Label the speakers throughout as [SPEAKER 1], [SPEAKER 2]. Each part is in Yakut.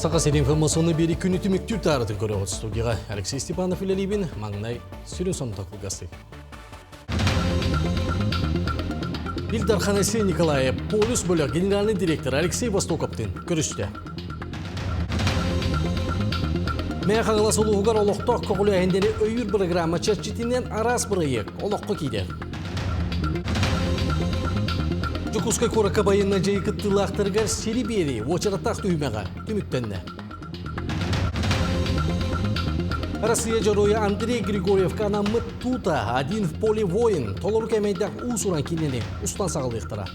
[SPEAKER 1] Саха сирин ФМС-ны биэри күнү түмүктүүр таарытын көрөҕүт студияға Алексей Степанов үлэлиибин, маҥнай сүрүн сонута кылгастык. Ил Дархан Айсен Николаев Полюс бөлөх генеральный директор Алексей Востоковтыын көрүстэ. Мэҥэ Хаҥалас улууһугар олохтоох көҕүлээһиннэри өйүүр бырагыраама чэрчитинэн араас бырайыак олоххо киирэр. Дьокуускай куоракка байыаннай дьайыы кыттыылаахтарыгар сири биэрии уочараттаах түһүмэҕэ түмүктэннэ. Россия Дьоруойа Андрей Григорьевка анаммыт тута «Один в поле воин» толору кэмэйдээх уус-уран киинэни устан саҕалыахтара.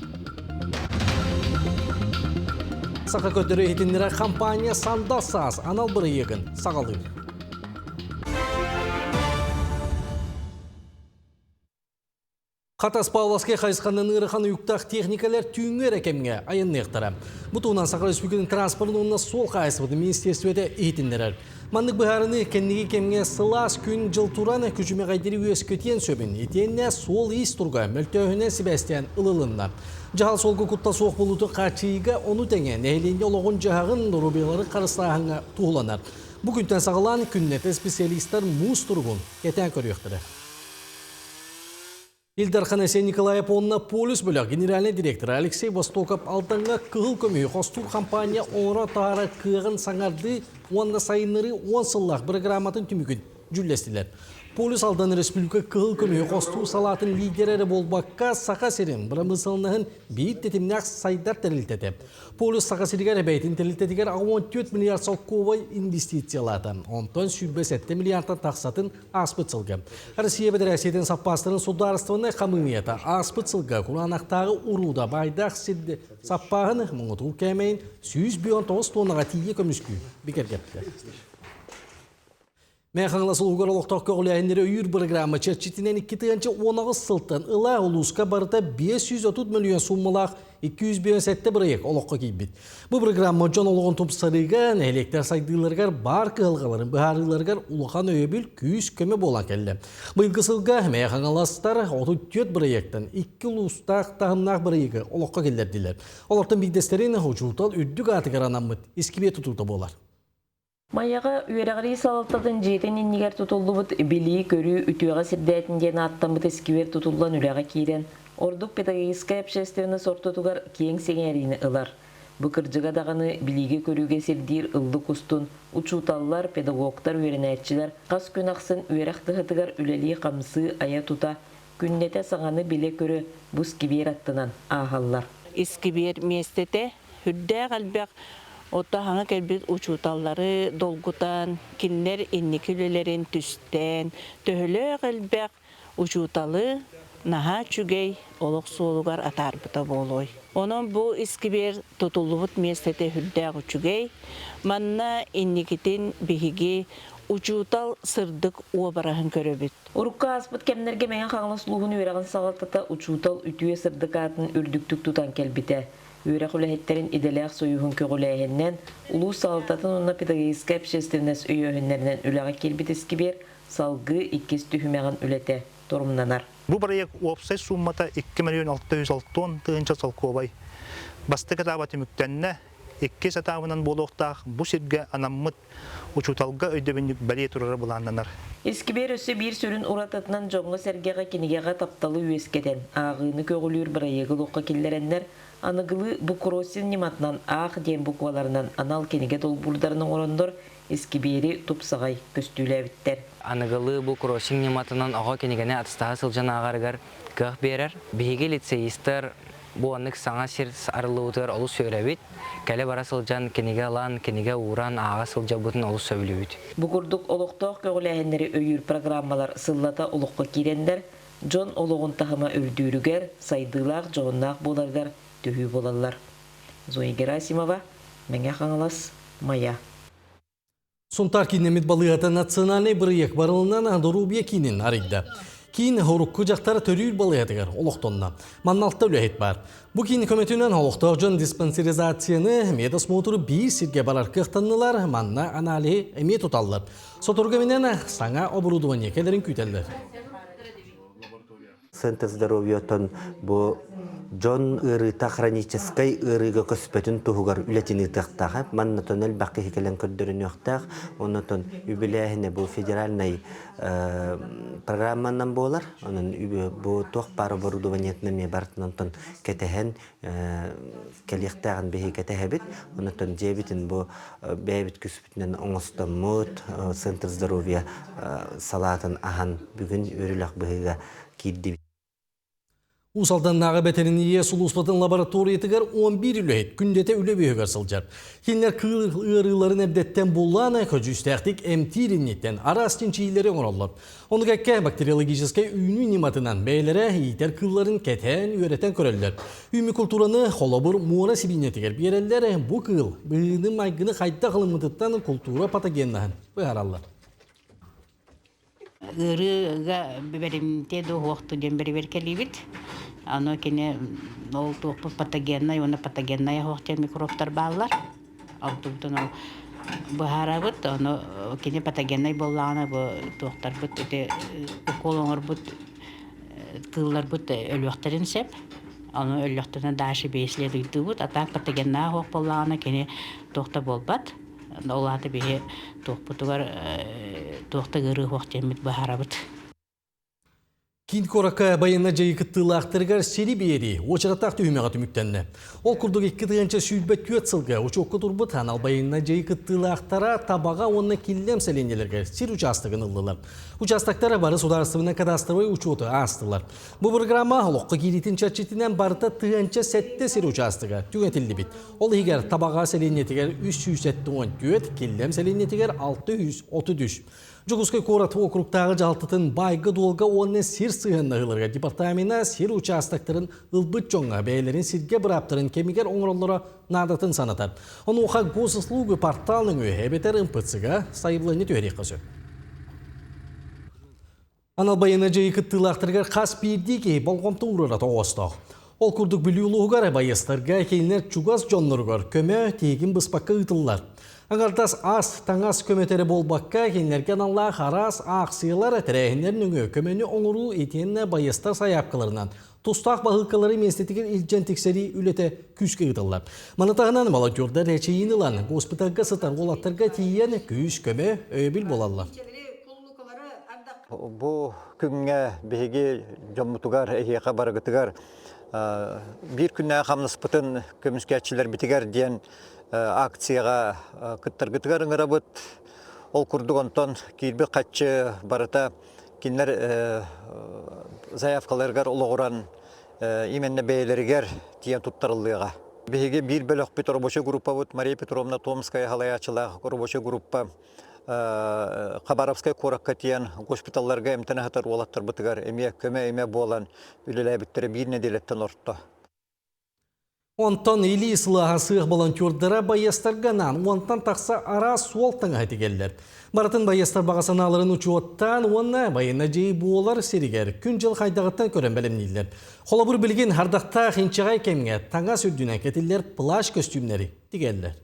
[SPEAKER 1] Саха көрдөрө иһитиннэрэр компания «Сандал саас» анал бырайыагын саҕалыыр. Хатас Павловскай хайысханан ыарахан уйуктаах техникалар түүҥҥү эрэ кэмҥэ айанныахтара. Бу туһунан Саха Республикатын транспорын уонна суол хаһаайыстыбатын министиэристибэтэ иһитиннэрэр. Маннык быһаарыныы кэнники кэмҥэ сылаас күн-дьыл туран күчүмэҕэйдэри үөскэтиэн сөбүн, итиэннэ суол-иис туруга мөлтөөһүнэн сибээстээн ылылынна. Дьаһал суолга куттал суох буолуутун хааччыйыыга ону тэҥэ нэһилиэнньэ олоҕун-дьаһаҕын, доруобуйаларын харыстааһыҥҥа туһуланар. Бу күнтэн саҕалаан күннэтэ специалистар муус туругун кэтээн көрүөхтэрэ. Ил Дархан Айсен Николаев уонна Полюс бөлөх генеральнай директора Алексей Востоков Алдаҥҥа кыһыл көмүһү хостуур хампаанньа оҥоро таһаарар кыаҕын саҥардыы уонна сайыннарыы уон сыллаах бырагырааматын түмүгүн дьүүллэстилэр. Полюс Алдан Республика кыһыл көмүһү хостуур салаатын лидерэ эрэ буолбакка, Саха сирин бырамыысыланнаһын биир тэтимнээх сайдар тэрилтэтэ. Полюс Саха сиригэр эбэйтин тэрилтэтигэр 64 миллиард солкуобай инвестициялаата. Онтон 27 миллиардтан тахсатын ааспыт сылга. Россия Федерациятын саппаастарын судаарыстыбаннай хамыыһыйата ааспыт сылга кураанахтааҕы урууда баайдаах сирди саппааһын муҥутуур кээмэйин 159 тоннаҕа тиийэ көмүскүү бигэргэттэ. Мэҥэ Хаҥалас улууһугар олохтоох көҕүлээһиннэри өйүүр бырагыраама чэрчитинэн 2018 сылтан ыла улууска барыта 530 мөлүйүөн сууммалаах 257 бырайыак олоххо киирбит. Бу программа дьон олоҕун тупсарыыга, нэһилиэктэр сайдыыларыгар баар кыһалҕаларын быһаарыыларыгар улахан өйөбүл, күүс-көмө буолан кэллэ. Быйылгы сылга Мэйэ Хаҥаластар 34 бырайыактан икки улуустаах таһымнаах бырайыагы олоххо киллэрдилэр. Олортон биирдэстэрин учуутал үрдүк аатыгар анаммыт искибиэ тутуута буолар.
[SPEAKER 2] Майаҕа үөрэҕирии салалтатын дьиэтин иннигэр тутуллубут Билии-көрүү үтүөҕэ сирдээтин диэн ааттаммыт искибиэр тутуллан үлэҕэ киирэн, ордук педагогическай общественность ортотугар киэҥ сэҥээриини ылар. Бу кырдьыга даҕаны билиигэ-көрүүгэ сирдиир ыллык устун учууталлар, педагогтар, үөрэнээччилэр хас күн ахсын үөрэх кыһатыгар үлэлии-хамсыы, айа-тута, күннэтэ саҥаны билэ-көрө бу искибиэр аттынан ааһаллар.
[SPEAKER 3] Искибиэр миэстэтэ Сүрдээх элбэх ото саҥа кэлбит учууталлары долгутан, кинилэр инники үлэлэрин түстээн, төһөлөөх элбэх учууталы наһаа үчүгэй олох суолугар атаарбыта буолуой. Онон бу искибиэр тутуллубут миэстэтэ сүрдээх үчүгэй. Манна инникитин биһиги учуутал сырдык уобараһын көрөбүт.
[SPEAKER 2] Урукку ааспыт кэмнэргэ Мэҥэ Хаҥалас улууһун үөрэҕин салалтата учуутал үтүө сырдык аатын үрдүктүк тутан кэлбитэ. Үөрэх үлэһиттэрин идэлээх сойууһун көҕүлээһининэн, улуус салалтатын уонна педагогическай общественность өйөөһүннэринэн үлэҕэ киирбит искибиэр салгыы иккис түһүмэҕин үлэтэ торумнанар.
[SPEAKER 4] Бу бырайыак уопсай сууммата 2 миллион 660 тыһыынча солкуобай. Бастакы этааба түмүктэннэ, иккис этаабынан буолуохтаах бу сиргэ анаммыт учууталга өйдөбүнньүк бэлиэ турара былааннанар.
[SPEAKER 2] Искибиэр өссө биир сүрүн уратытынан дьоҥҥо-сэргэҕэ кинигэҕэ тапталы үөскэтэн, ааҕыыны көҕүлүүр бырайыагы олоххо киллэрэннэр, аныгылыы буккроссинг ньыматынан аах диэн букваларынан анал кинигэ долбуурдарын оҥороннор искибиэри тупсаҕай көстүүлээбиттэр.
[SPEAKER 5] Аныгылыы буккроссинг ньыматынан оҕо кинигэни атастаһа сылдьан ааҕарыгар кыах биэрэр. Биһиги лицеистэр Бу оннук саҥа сир арыллыбытыгар олус үөрэбит. Кэлэ-бара сылдьан кинигэ ылан, кинигэ ууран ааҕа сылдьарбытын олус сөбүлүүбүт.
[SPEAKER 2] Бу курдук олохтоох көҕүлээһиннэри өйүүр программалар сыллата олоххо киирэннэр, дьон олоҕун таһыма үрдүүрүгэр, сайдыылаах дьоһуннаах буоларыгар төһүү буолаллар. Зоя Герасимова, Мэҥэ Хаҥалас, Майа.
[SPEAKER 1] Сунтаар кииннэммит балыыһата национальнай бырайыак барылынан доруобуйа киинин арыйда. Киин урукку дьахтар төрүүр балыыһатыгар олохтонно. Манна алта үлэһит баар. Бу киин көмөтүнэн олохтоох дьон диспансеризацияны, медосмотру биир сиргэ барар кыахтаннылар, манна аналиһы эмиэ туталлар. Сотору кэминэн саҥа оборудование кэлэрин күүтэллэр.
[SPEAKER 6] Центр здоровья-тон бу дьон ыарыыта хроническай ыарыыга көспөтүн туһугар үлэтин ыытыахтаах. Маннатон элбэх киһи кэлэн көрдөрүнүөхтээх. Оннотон үбүлээһинэ бу федеральнай программанан буолар. Онон бу туох баар оборудованиетын эмиэ барытын онтон кэтэһэн кэлиэхтээҕин биһиги кэтэһэбит. Оннотон дьиэбитин бу бэйэбит күспүтүнэн оҥостоммут Центр здоровья салаатын аһан бүгүн үөрүүлээх быһыыга киирдибит.
[SPEAKER 1] Уус Алданнааҕы бэтэринэрия сулууспатын лабораториятыгар 11 үлэһит күндэтэ үлэ быыһыгар сылдьар. Кинилэр кыыл ыарыыларын эрдэттэн буллаан көдьүүстээхтик эмтиир инниттэн араас чинчийиилэри оҥороллор. Ону кэккэ бактериологическай үүнүү ньыматынан бэйэлэрэ иитэр кыылларын кэтээн, үөрэтэн көрөллөр. Үүммү култуураны холобур муора сибиинньэтигэр биэрэллэр. Бу кыыл быһыыны-майгыны хайдах ылыммытыттан култуура патогеннаһын быһаараллар.
[SPEAKER 7] Ыарыыга бэримтиэ да уһуохту диэн бэрэбиэркэлиибит. Аны кини ол туохпут патогеннай уонна патогеннай оһох диэн микробтар бааллар. Онтубутун ол быһаарабыт. Ону кини патогеннай буоллаҕына бу туохтарбыт ити укол оҥорбут кыылларбыт өлүөхтэрин сөп. Ону өллөхтөрүнэ дальше бэйэслиэдуйдуубут. А так патогеннаах оһох буоллаҕына кини туох да буолбат. Ол аата биһи туохпутугар туох да ыарыы суох диэммит быһаарабыт.
[SPEAKER 1] Киин куоракка байыаннай дьайыы кыттыылаахтарыгар сири биэрии уочараттаах түһүмэҕэ түмүктэннэ. Ол курдук 2024 сылга учуокка турбут анал байыаннай дьайыы кыттыылаахтара Табаҕа уонна Киллэм сэлиэнньэлэргэ сир учаастагын ыллылар. Учаастактара бары судаарыстыбаннай кадастровай учуоту аастылар. Бу программа олоххо киириитин чэрчитинэн барыта 1007 сир учаастага түҥэтиллибит. Ол иһигэр Табаҕа сэлиэнньэтигэр 374, Киллэм сэлиэнньэтигэр 633. Дьокуускай куорат уокуруктааҕы дьаһалтатын баайга-дуолга уонна сир сыһыаннаһыыларыгар департамена сир учаастактарын ылбыт дьоҥҥо бэйэлэрин сиргэ бырааптарын кэмигэр оҥороллоро наадатын санатар. Онуоха госуслугу портал нөҥүө эбэтэр МПЦ-га сайабылыанньа түһэриэххэ сөп. Анал байыаннай дьайыы кыттыылаахтарыгар хас биирдии киһи болҕомто уурара тоҕоостоох. Ол курдук Бүлүү улууһугар байыастарга кинилэр чугас дьонноругар көмө тиһигин быспакка ыытыллар. Аҥардас ас, таҥас көмөтө эрэ буолбакка, кинилэргэ аналлаах араас аахсыйалар, тэрээһиннэр нөҥүө көмөнү оҥоруу итиэннэ байыастар сайаапкаларынан тустаах баһыылкалары миэстэтигэр илдьэн тиксэрии үлэтэ күүскэ ыытыллар. Маны таһынан волонтердар эчэйиини ылан, госпитальга сытар уолаттарга тиийэн күүс-көмө, өйөбүл буолаллар.
[SPEAKER 8] Бу күҥҥэ биһиги дьоммутугар, эһиэхэ барыгытыгар биир күннээҕи хамнаспытын көмүскээччилэрбитигэр диэн акцияҕа кыттаргытыгар ыҥырабыт. Ол курдук онтон киирбит хаччы барыта кинилэр заявкаларыгар олоҕуран именно бэйэлэригэр тиийэн туттарыллыаҕа. Биһиги биир бөлөхпүт рабочай группабыт Мария Петровна Томская салайааччылаах рабочай группа Хабаровскай куоракка тиийэн госпиталларга эмтэнэ сытар уолаттарбытыгар эмиэ көмө-имэ буолан үлэлээбиттэрэ биир нэдиэлэттэн орто.
[SPEAKER 1] Онтон илии сылааһа сыах волонтердара байыастарга анаан уонтан тахса араас суол таҥаһы тигэллэр. Барытын байыастар баҕа санааларын учуоттаан уонна байыаннай дьайыы буолар сиригэр күн-дьыл хайдаҕыттан көрөн бэлэмнииллэр. Холобур, билигин ардахтаах инчэҕэй кэмҥэ таҥас үрдүнэн кэтиллэр плащ көстүүмнэри тигэллэр.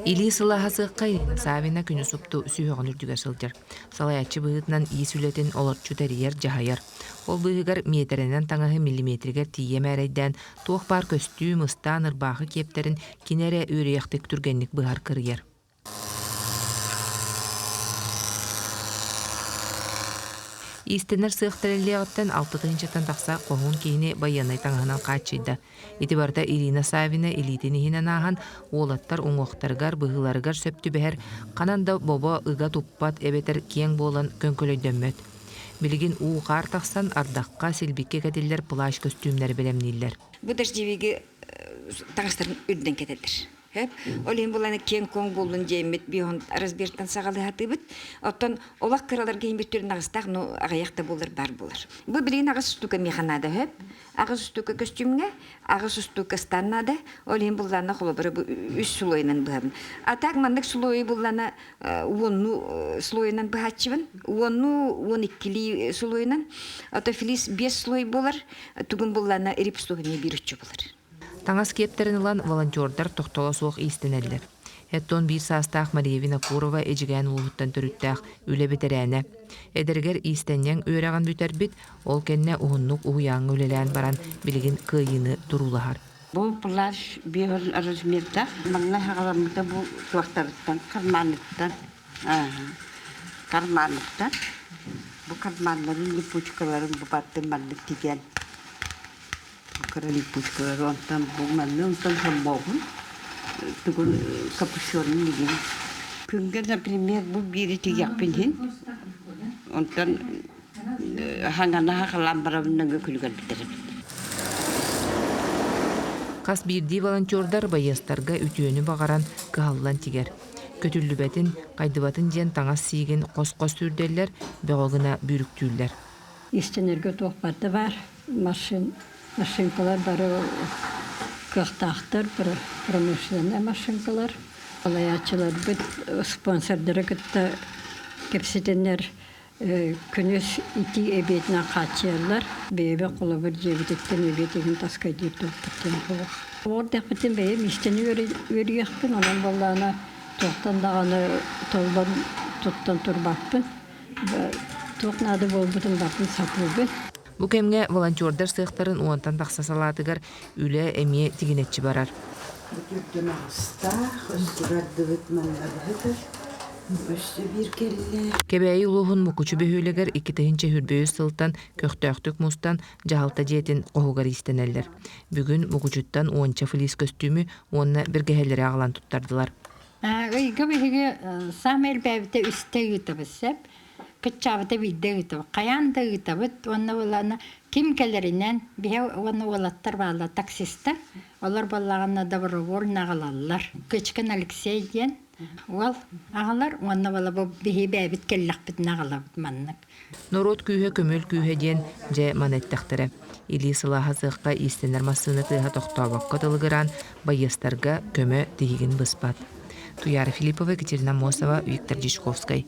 [SPEAKER 9] Илии сылааһа сыаххай Савина күнү супту сүһүөҕүн үрдүгэр сылдьар. Салайааччы быһыытынан иис үлэтин олорчу тэрийэр, дьаһайар. Ол быыһыгар миэтэрэнэн таҥаһы миллиметригэр тиийэ мээрэйдээн, туох баар көстүүм, ыстаан, ырбаахы киэптэрин кини эрэ үөрүйэхтик түргэнник быһар кырыйар. Иистэнэр сыах тэриллиэҕиттэн 6 тыһыынчаттан тахса хоһуун киһини байыаннай таҥаһынан хааччыйда. Ити барыта Ирина Савина илиитин иһинэн ааһан, уолаттар уҥуохтарыгар, быһыыларыгар сөп түбэһэр, ханан да бобо ыга туппат эбэтэр киэҥ буолан көҥкөлөйдөммөт. Билигин уу-хаар тахсан, ардахха, силбиккэ кэтиллэр плащ көстүүмнэри бэлэмнииллэр.
[SPEAKER 10] Бу дождевиги таҥастарын үрдүнэн кэтэллэр. Хөп. Ол иһин буланы киэҥ-куоҥ буоллун диэммит биһон разбиртан саҕалыһатыыбыт. Оттон олох кыраларга иһин бүттүрүн аҕыстаах, ну аҕыйах да буолар бар буолар. Бу билигин аҕыс устуука миэхэ наада хөп. Аҕыс устуука көстүүмҥэ, аҕыс устуука ыстаан наада. Ол иһин буллаана холобура бу үс слойунан быһабын. А так маннык слойу буллана уонну слойунан быһааччыбын. Уонну 12-лии слойунан. Ото флис биэс слой буолар. Тугун буллана рипс туһуни биир үччү буолар.
[SPEAKER 9] Таҥас киэптэрин ылан волонтердар тохтоло суох иистэнэллэр. Эттон биир саастаах Мария Винокурова Эдьигээн улууһуттан төрүттээх үлэ бэтэрээнэ. Эдэригэр иистэнньэҥ үөрэҕин бүтэрбит, ол кэннэ уһуннук уһуйааҥҥа үлэлээн баран билигин кыайыыны туруулаһар.
[SPEAKER 11] Бу плащ биир размердаах. Манна хаҕаламмыта бу туохтарыттан, карманыттан. Карманыттан. Бу карманнарын липучкаларын бу бардым маннык тигэн. Бу кыра липучкалары онтон бу манны онтон хоммообун. Тугун капюшонун игин. Күҥҥэ, например, бу биири тигиэхпин иһин. Онтон хаҥана хахалаан барабын нөҥүө күнүгэр бүтэрэбин.
[SPEAKER 9] Хас биирдии волонтердар байыастарга үтүөнү баҕаран кыһаллан тигэр. Көтүллүбэтин, хайдыбатын диэн таҥас сиигин хос-хос сүүрдэллэр, бөҕө гына бүүрүктүүллэр.
[SPEAKER 12] Истэнэргэ туох барыта баар. Машин, машинкалар бары кыахтаахтар, промышленнай машинкалар. Салайааччыларбыт спонсордары кытта кэпсэтэннэр Күнүс итии эбиэтинэн хааччыйаллар. Бэйэбит холобур дьиэбититтэн эбиэт игин таска диир туохпут диэн суох. Оҕор диэхпиттэн бэйэм истэн үөрүйэхпин, онон буоллаҕына туохтан даҕаны толлон туттан турбаппын. Туох наада буолбутун барытын сатыыбын.
[SPEAKER 9] Бу кэмҥэ волонтердар сыахтарын уонтан тахса салаатыгар үлэ эмиэ тигинэччи барар.
[SPEAKER 13] Бүтүрдүн аҕыстаах, өстүгардыбыт манна быһытыр, өссө биир кэллэ.
[SPEAKER 9] Кэбээйи улууһун Мукучу бөһүөлэгэр 2023 сылтан көхтөөхтүк мустан дьаһалта дьиэтин хоһугар иистэнэллэр. Бүгүн Мукучуттан уонча флис көстүүмү уонна бэргэһэлэри аҕалан туттардылар.
[SPEAKER 14] Ыйга биһиги саамай элбээбитэ үстэ ыытабыт сөп. Кыччаабыта биирдэ ыытабыт. Хайаан да ыытабыт уонна буоллаҕына ким кэлэринэн биһи уонна уолаттар бааллар таксистар. Олор буоллаҕына добровольно аҕалаллар. Кычкин Алексей диэн уол аҕалар уонна буола бу биһи бэйэбит кэллэхпитинэ аҕалабыт маннык.
[SPEAKER 9] Норуот күүһэ көмүөл күүһэ диэн дьэ маны эттэхтэрэ. Илии сылааһа сыахха иистэнэр массыына тыаһа тохтообокко тылыгыраан байыастарга көмө тиһигин быспат. Туяра Филиппова, Екатерина Мосова, Виктор Дьячковскай.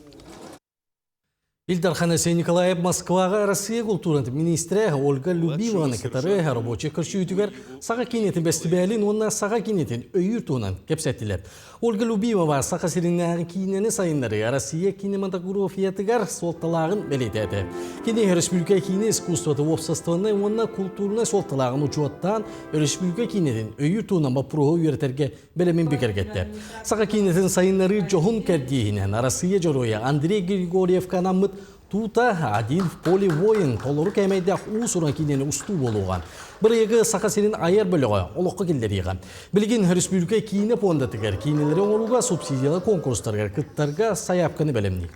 [SPEAKER 1] Ил Дархан Айсен Николаев Москваҕа Россия култууратын министрэ Ольга Любимованы кытары рабочай көрсүүтүгэр Саха киинэтин бэстибээлин уонна Саха киинэтин өйүүр туһунан кэпсэттилэр. Ольга Любимова Саха сиринээҕи киинэни сайыннарыы Россия кинематографиятыгар суолталааҕын бэлиэтээтэ. Кини өрөспүүбүлүкэ киинэ искусствота уопсастыбаннай уонна култуурунай суолталааҕын учуоттаан өрөспүүбүлүкэ киинэтин өйүүр туһунан боппуруоһу үөрэтэргэ бэлэмин бигэргэттэ. Саха киинэтин сайыннарыы дьоһун кэрдииһинэн Арассыыйа Дьоруойа Андрей Григорьевка анаммыт Тута один в поле воин толору кээмэйдээх уус-уран киинэни устуу буолуоҕа. Бырайыагы Саха сирин айар бөлөҕө олоххо киллэриэҕэ. Билигин өрөспүүбүлүкэ киинэ пуондатыгар киинэлэри оҥорууга субсидиялар конкурстарыгар кыттарга сайаапканы бэлэмниир.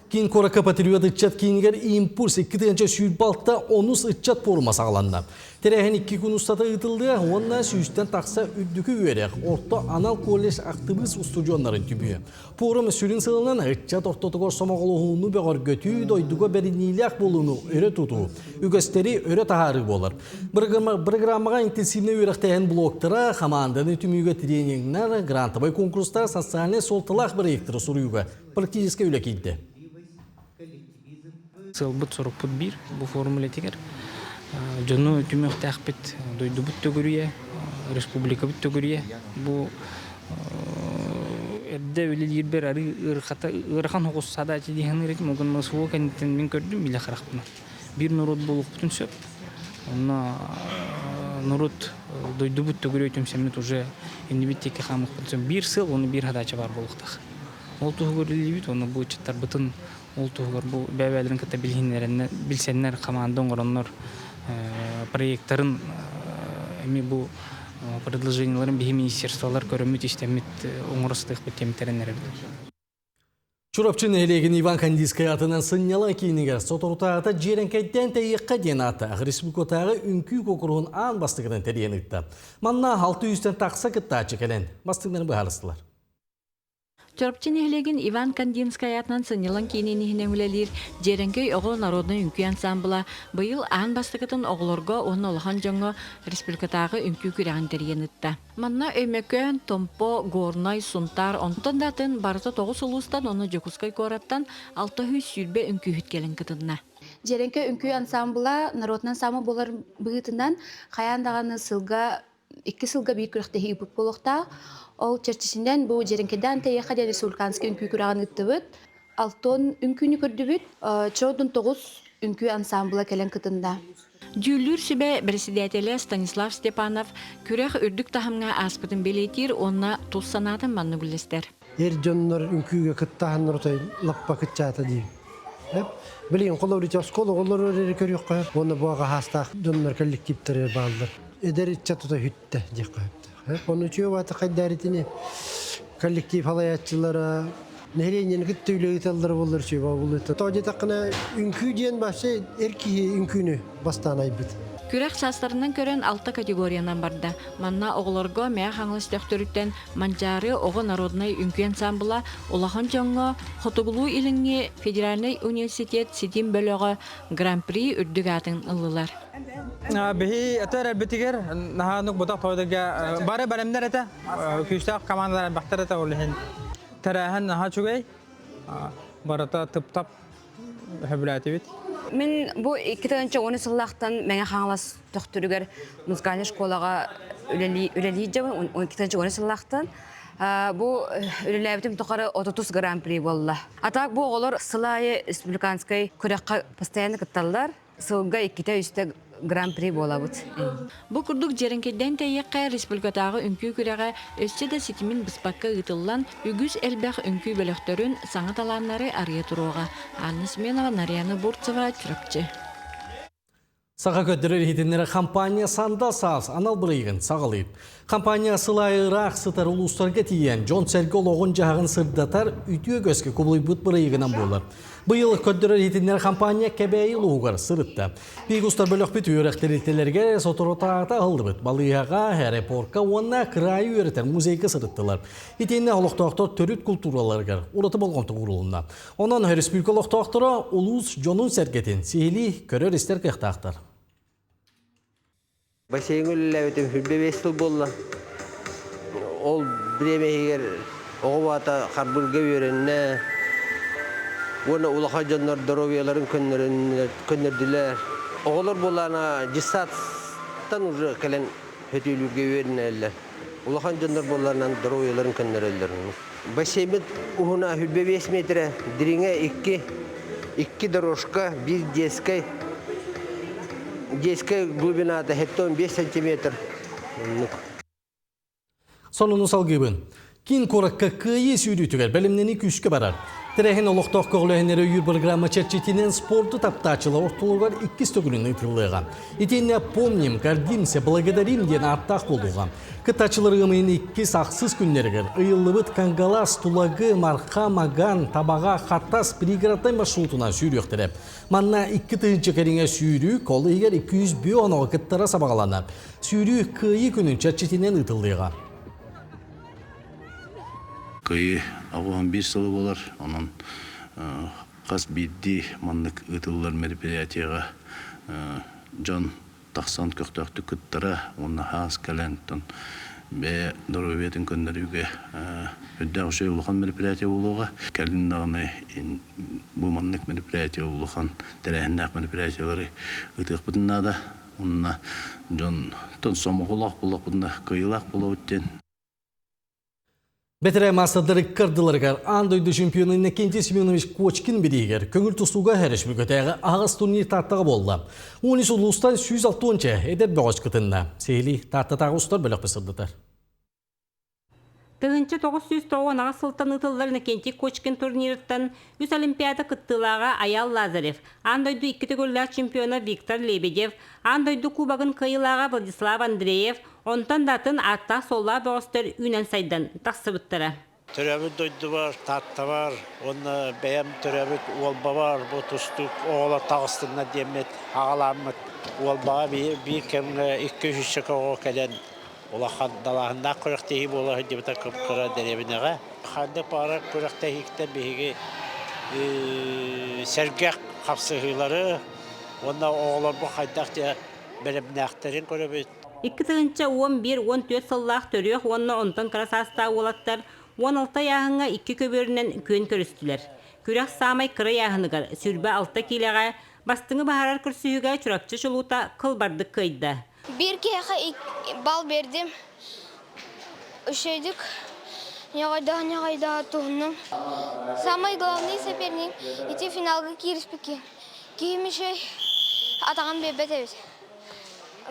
[SPEAKER 1] Киин куоракка патриот ыччат киинигэр «Импульс 2026 онус ыччат пуорума саҕаланна. Тэрээһин икки күн устата ыытыллыа уонна сүүстэн тахса үрдүкү үөрэх, орто анал колледж актыбыыс устудьуоннарын түмүө. Пуорум сүрүн сылынан ыччат ортотугар сомоҕолоһууну бөҕөргөтүү, дойдуга бэриниилээх буолууну өрө тутуу, үгэстэри өрө таһаарыы буолар. Бырагыраамаҕа интенсивнэй үөрэхтээһин блоктара, хамаанданы түмүүгэ тренингнэр, грантовай конкурстар, социальнай суолталаах бырайыактары суруйууга практическай үлэ киирдэ.
[SPEAKER 15] Сыалбыт сорукпут биир бу форум үлэтигэр дьону түмүөхтээхпит, дойдубут төгүрүйэ, республикабыт төгүрүйэ. Бу эрдэ үлэлиирбэр арыы ыарахата ыарахан соҕус задача дии саныыр этим. Ол гынан СВО кэнниттэн мин көрдүм илэ харахпынан. Биир норуот буолуохпутун сөп. Онно норуот дойдубут төгүрүй түмсэммит уже иннибит диэки хаамыахпытын сөп. Биир сыал, уонна биир задача баар буолуохтаах. Ол туһугар үлэлиибит уонна бу ыччаттарбытын ол туһугар бу бэйэ-бэйэлэрин кытта билиһиннэрэннэр, билсэннэр, хамаанда оҥороннор проекттарын эмиэ бу предложениеларын биһи министерстволар көрөммүт, истэммит оҥоро сатыахпыт диэн тэрэннэрэбит.
[SPEAKER 1] Чурапчы нэһилиэгин Иван Кандийскай атынан сынньалаҥ киинигэр соторутааҕыта дьиэрэҥкэйдээн тэйиэххэ диэн ааттаах республикатааҕы үҥкүү куонкуруһун аан бастакытын тэрийэн ыытта. Манна 600-тэн тахса кыттааччы кэлэн бастыҥнарын быһаарыстылар.
[SPEAKER 16] Чурапчы нэһилиэгин Иван Кандинскай аатынан сынньалаҥ киинин иһинэн үлэлиир Дьиэрэҥкэй оҕо народнай үҥкүү ансаамбыла быйыл аан бастакытын оҕолорго уонна улахан дьоҥҥо республикатааҕы үҥкүү күрэҕин тэрийэн ыытта. Манна Өймөкөөн, Томпо, Горнай, Сунтаар, онтон да атын барыта тоҕус улуустан уонна Дьокуускай куораттан 620 үҥкүүһүт кэлэн кытынна.
[SPEAKER 17] Дьиэрэҥкэй үҥкүү ансаамбыла народнай ансаамбыл буолар быһыытынан хайаан даҕаны сылга Икки сылга биир күрэхтэһии ыыппыт буолуохтаах. Ол чэрчитинэн бу Дьэрэҥкэдээн Тэйэхэ диэн республиканскай үҥкүү күрэҕин ыыттыбыт. Алтон үҥкүүнү көрдүбүт. Чоодун тоҕус үҥкүү ансаамбыла кэлэн кытынна.
[SPEAKER 16] Дьүүллүүр сүбэ бэрэссэдээтэлэ Станислав Степанов күрэх үрдүк таһымҥа ааспытын бэлиэтиир уонна тус санаатын маннык үллэстэр.
[SPEAKER 18] Эр дьоннор үҥкүүгэ кыттаһаннар отой лаппа кыччаата диир. Билигин холобур ити оскуола оҕолору эрэ көрүөххэ уонна бу аҕаһаастаах дьоннор коллективтары бааллар. Эдэр ыччат тута үттэ диэххэ сөптөөх. Ону үчүгэй баата хайдааритини коллектив халайааччылара нэһилиэнньэни кытта үлэ ыыталлара буоллар үчүгэй буолуо. Тоҕо диэтэххинэ үҥкүү диэн вообще эр киһи үҥкүүнү бастаан айбыт.
[SPEAKER 16] Күрэх саастарынан көрөн алта категориянан барда. Манна оҕолорго Мэҥэ Хаҥалас төхтөрүттэн Манчаары оҕо народнай үҥкүү ансаамбыла, улахан дьоҥҥо Хотугулуу-Илиҥҥи федеральнай университет ситим бөлөҕө Гран-при үрдүк аатын ыллылар.
[SPEAKER 19] Биһи аты эрэлбитигэр наһаа бутах тойдуга бары бэлэмнэр этэ. Күүстээх командалар элбэхтэр этэ ол иһин. Тэрээһин наһаа үчүгэй. Барыта тып-тап сөбүлээтибит.
[SPEAKER 20] Мин бу 2010 сыллаахтан Мэҥэ Хаҥалас Төхтүрүгэр музыкальнай школаҕа үлэлии дьабын 2010 сыллаахтан. Бу үлэлээбитим тухары 30 гран-при буолла. А так бу оҕолор сыл аайы республиканскай күрэххэ постоянно кытталлар. Сылга иккитэ-үстэ гран-при буолабыт.
[SPEAKER 16] Бу курдук Дьэрэҥкэйдэн тэйиэххэ республикатааҕы үҥкүү күрэҕэ өссө да ситимин быспакка ыытыллан, үгүс элбэх үҥкүү бөлөхтөрүн, саҥа талааннары арыйа туруоҕа. Анна Семенова, Нарьяна Бурцева, Чурапчы.
[SPEAKER 1] Саха көрдөрөр иһитиннэрэр компания Сандал Саас анал бырайыгын саҕалыыр. Компания сыл аайы ыраах сытар улуустарга тиийэн, дьон-сэргэ олоҕун-дьаһаҕын сырдатар үтүө көскө кубулуйбут бырайыгынан буолар. Быйыл көрдөрөр иһитиннэрэр компания Кэбээйи улууһугар сырытта. Биһиги устар бөлөхпүт үөрэх тэрилтэлэригэр соторутааҕыта аһыллыбыт балыыһаҕа, аэропорка уонна кыраайы үөрэтэр музейга сырыттылар. Итиэннэ олохтоохтор төрүт култуураларыгар ураты болҕомто уурулунна. Онон өрөспүүбүлүкэ олохтоохторо улуус дьонун-сэргэтин сиһилии көрөр-истэр кыахтаахтар.
[SPEAKER 21] Бассейҥҥа үлэлээбитим 25 сыл буолла. Ол бириэмэ иһигэр оҕо баата харбыырга үөрэннэ уонна улахан дьоннор доруобуйаларын көннөрдүлэр. Оҕолор буоллаҕына детсадтан уже кэлэн сөтүөлүүргэ үөрэнэллэр. Улахан дьоннор буолларынан доруобуйаларын көннөрөллөр. Бассейммыт уһуна 25 метрэ, дириҥэ 2, икки дорожка, биир детскай, детскай глубината 75 сантиметр. Оннук.
[SPEAKER 1] Сонуну салгыыбын. Киин куоракка кыайыы сүүрүүтүгэр бэлэмнэнии күүскэ барар. Тэрээһин олохтоох көҕүлээһиннэри өйүүр программа чэрчитинэн спорду таптааччылар ортолоругар иккис төгүлүн ыытыллыаҕа. Итиэннэ «Помним, гордимся, благодарим» диэн ааттаах буолуоҕа. Кыттааччылар ыам иккис ахсыс күннэригэр ыйыллыбыт Кангалас, Тулагы, Марха, Маган, Табаҕа, Хатас пригороднай маршрутунан сүүрүөхтэрэ. Манна 2000 кэриҥэ сүүрүү, ол иһигэр 205 оноҕо кыттара сабаҕаланар. Сүүрүү Кыайыы күнүн чэрчитинэн ыытыллыаҕа.
[SPEAKER 22] Кыайыы 81 сыла буолар. Онон хас биирдии маннык ыытыллар мероприятиеҕа дьон тахсан көхтөөхтүк кыттара уонна хаас кэлэн бэйэ доруобуйатын көннөрүүгэ үрдээх үчүгэй улахан мероприятие буолуоҕа. Кэлин даҕаны бу маннык мероприятие улахан тэрээһиннээх мероприятиелары ыытыахпытын наада. Уонна дьонтон сомоҕолоох буоллахпытына кыайыылаах буолабыт диэн.
[SPEAKER 1] Бэтэрээ маастардар ыккардыларыгар аан дойду чемпиона Иннокентий Семенович Кочкин бирииһигэр көҥүл тустууга өрөспүүбүлүкэтээҕи аһаҕас турнир Тааттаҕа буолла. 13 улуустан 160 эдэр бөҕөс кытынна. Сиһилии Тааттатааҕы устар бөлөхпүт сырдатар.
[SPEAKER 23] 1998 сылтан ыытыллар Иннокентий Кочкин турнирыттан үс Олимпиада кыттыылааҕа Айаал Лазарев, аан дойду икки төгүллээх чемпиона Виктор Лебедев, аан дойду кубогын кыайыылааҕа Владислав Андреев, Онтон да атын ааттаах-суоллаах бөҕөстөр үүнэн-сайдан тахсыбыттара.
[SPEAKER 24] Төрөөбүт дойдубар, Тааттабар уонна бэйэм төрөөбүт Уолбабар бу тустуук оҕолор таҕыстыннар диэммит аҕалааммыт Уолбаҕа биир кэмҥэ икки үһүсчэкэ оҕо кэлэн улахан далааһыннаах күрэхтэһии буола сылдьыбыта кып-кыра дэриэбинэҕэ. Ханнык баҕарар күрэхтэһииттэн биһиги сэргэх хапсыһыылары уонна оҕолорбут хайдах дьэ бэлэмнээхтэрин көрөбүт.
[SPEAKER 23] 2011-14 сыллаах төрүөх уонна онтон кыра саастаах уолаттар 16 ыйааһыҥҥа икки көбүөрүнэн күөн көрүстүлэр. Күрэх саамай кыра ыйааһыныгар, 26 киилэҕэ, бастыҥы баһарар көрсүһүүгэ Чурапчы чулуута кылбардык кыайда.
[SPEAKER 2] Биир киһиэхэ бал биэрдим. Үчүгэйдик ньоҕойдоһо-ньоҕойдоһо туһуннум. Самый главный соперник ити финалга киириспиккин. Киһим үчүгэй атаҕын биэрбэт эбит.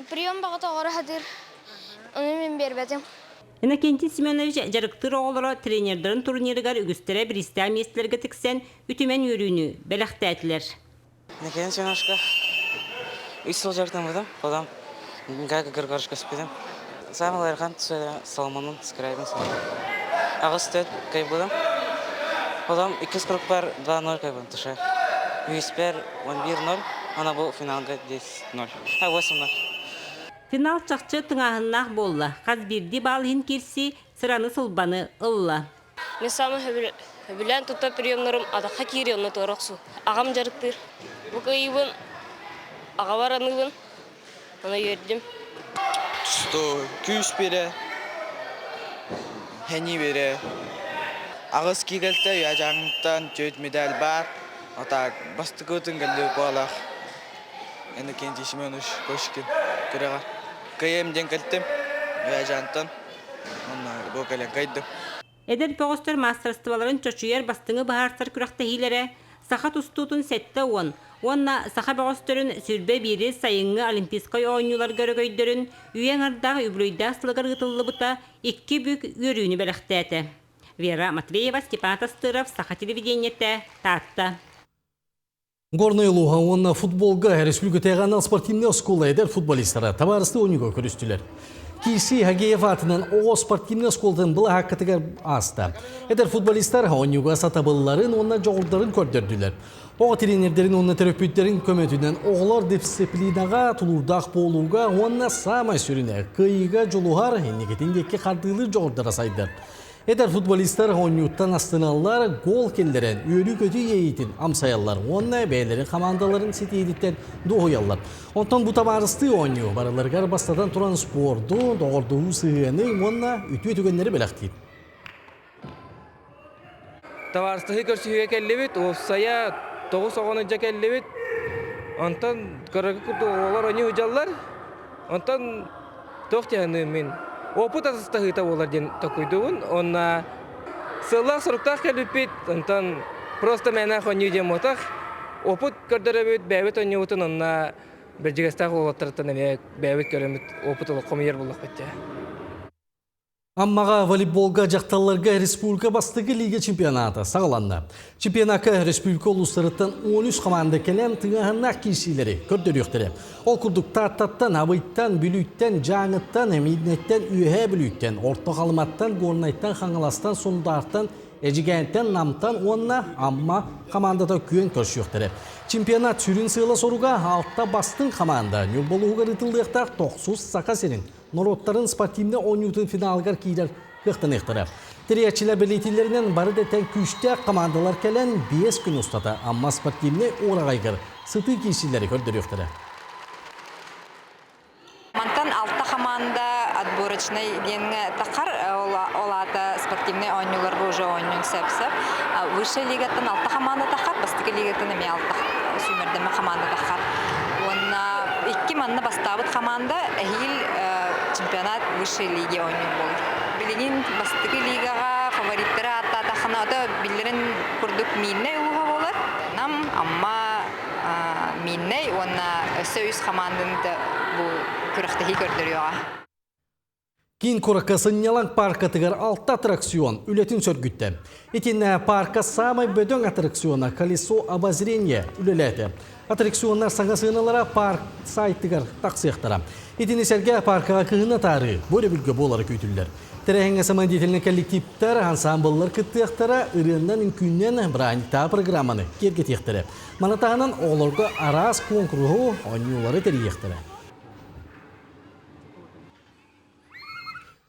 [SPEAKER 2] Прием баҕата оҕоро сатыыр, ону мин биэрбэтим.
[SPEAKER 23] Иннокентий Семенович дьарыктыыр оҕолоро тренердарын турнирыгар үгүстэрэ бириистээх миэстэлэргэ тиксэн үтүмэн үөрүүнү бэлэхтээтилэр.
[SPEAKER 3] Иннокентий Семеновичка үс сыл дьарыктаммытым, потом Гайка Григорьевичка көспүтүм. Самый ыарахан Соломонун Скрябин Соломон. Аҕыс төрт кыайбытым. Потом иккис кругпар 2-0 кыайбытым туше. Үһүспэр 11-0, ана бу финалга 10-0. А, 8-0.
[SPEAKER 23] Финал чахчы тыҥааһыннаах буолла. Хас биирдии баал иһин киирсии сыраны-сылбаны ылла.
[SPEAKER 4] Мин саамай сөбүлээн туттар приемнарым атахха киири онно туора охсуу. Аҕам дьарыктыыр. Бу кыайыыбын аҕабар аныыбын. Ону үөрдүм.
[SPEAKER 5] Тустуу күүс биэрэ, хэнии биэрэ. Аҕыс киирэлтэ Уйаадьааҥҥыттан түөрт медаль баар. А так бастакытын кэллибит буолах. Иннокентий Семенович Кошкин күрэҕэр. Кыайыам диэн кэлтим Уйаадьаантан. Онно бу кэлэн кыайдым.
[SPEAKER 23] Эдэр бөҕөстөр маастарыстыбаларын чочуйар бастыҥы быһаарсар күрэхтэһиилэрэ саха тустуутун 70 уонна саха бөҕөстөрүн 21 сайыҥҥы Олимпийскай оонньууларга өрөгөйдөрүн үйэ аҥардаах үбүлүөйдээх сылыгар ыытыллыбыта икки бүк үөрүүнү бэлэхтээтэ. Вера Матвеева, Степан Тастыров, Саха телевидениетэ, Таатта.
[SPEAKER 1] Горнай улууһа уонна футболга республикатааҕы анал спортивнай оскуола эдэр футболистара табаарыстыы оонньууга көрүстүлэр. Киси Хагеев аатынан оҕо спортивнай оскуолатын былаһааккатыгар ааста. Эдэр футболистар оонньууга сатабылларын уонна дьоҕурдарын көрдөрдүлэр. Оҕо тренердэрин уонна төрөппүттэрин көмөтүнэн оҕолор дисциплинаҕа, тулуурдаах буолууга уонна саамай сүрүнэ кыайыыга дьулуһар, инникитин диэки хардыылыыр дьоҕурдара сайдар. Эдэр футболистар оонньууттан астыналлар, гол киллэрэн, үөрүү-көтүү иэйиитин амсайаллар уонна бэйэлэрин хамаандаларын ситиһиититтэн дуоһуйаллар. Онтон бу табаарыстыы оонньуу барыларыгар бастатан туран спорду, доҕордоһуу сыһыаны уонна үтүө түгэннэри бэлэхтиир.
[SPEAKER 25] Табаарыстаһыы көрсүһүүгэ кэллибит, уопсайа 9 оҕону дьэ кэллибит. Онтон көрөргө курдук оҕолор оонньуу сылдьаллар. Онтон туох диэхиний мин опыт атастаһыыта буолар диэн толкуйдуубун. Уонна сыаллаах-соруктаах кэлбиппит, онтон просто мээнэ оонньуу диэн буотах. Опыт көрдөрөбүт, бэйэбит оонньуубутун онно Бэрдьигэстээх уолаттарыттан эмиэ бэйэбит көрөммүт опыт хомуйар буоллахпыт дии.
[SPEAKER 1] Аммаҕа волейболга дьахталларга республика бастакы лига чемпионата саҕаланна. Чемпионакка республика улуустарыттан 13 команда кэлэн тыҥааһыннаах киирсиилэри көрдөрүөхтэрэ. Ол курдук Тааттаттан, Абыйтан, Бүлүүттэн, Дьааҥыттан, Миирнэттэн, Үөһээ Бүлүүттэн, Орто Халыматтан, Горнайтан, Хаҥаластан, Сундаартан, Эдьигээнтэн, Намтан уонна Амма хамаандата күөн көрсүөхтэрэ. Чемпионат сүрүн сыала-соруга алта бастыҥ хамаанда Ньурба улууһугар ыытыллыахтаах тохсус Саха сирин норуоттарын спортивнай оонньуутун финалыгар киирэр кыахтаныахтара. Тэрийээччилэр бэлиэтииллэринэн бары да тэҥ күүстээх хамаандалар кэлэн 5 күн устата Амма спортивнай уораҕайыгар сытыы киирсиилэри көрдөрүөхтэрэ.
[SPEAKER 26] Мантан алта хамаанда отборочнай диэҥҥэ тахар, ол аата спортивнай оонньууларга уже оонньуун сөп-сөп. Высшая лигаттан алта хамаанда тахар, бастакы лигаттан эмиэ алта сүүмэрдэммит хамаанда тахар. Уонна икки манна бастаабыт хамаанда эһиил чемпионат высшей лиги оонньуур буолар. Билигин бастакы лигаҕа фавориттары ааттаатаххына, ото биллэрин курдук Миирнэй улууһа буолар. Нам, Амма, Миирнэй уонна өссө үс хамаанданы бу күрэхтэһии көрдөрүөҕэ.
[SPEAKER 1] Киин куоракка сынньалаҥ пааркатыгар алта аттракцион үлэтин сөргүттэ. Итиннэ паарка саамай бөдөҥ аттракциона «Колесо обозрения» үлэлээтэ. Аттракционнар саҥа сыаналара парк сайтыгар тахсыахтара. Итини сэргэ пааркаҕа кыһын атаарыы бу өрөбүлгэ буолара күүтүллэр. Тэрээһиҥҥэ самодеятельнай коллективтар, ансаамбыллар кыттыахтара, ырыаннан, үҥкүүннэн бырааһынньыктааҕы программаны киэргэтиэхтэрэ. Маны таһынан оҕолорго араас куонкуруһу, оонньуулары тэрийиэхтэрэ.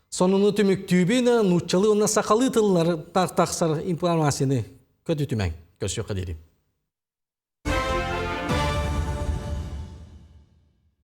[SPEAKER 1] Сонуну түмүктүүбүн нууччалыы уонна сахалыы тыллар тахсар информацияны көтүтүмэҥ. Көрсүөххэ диэри.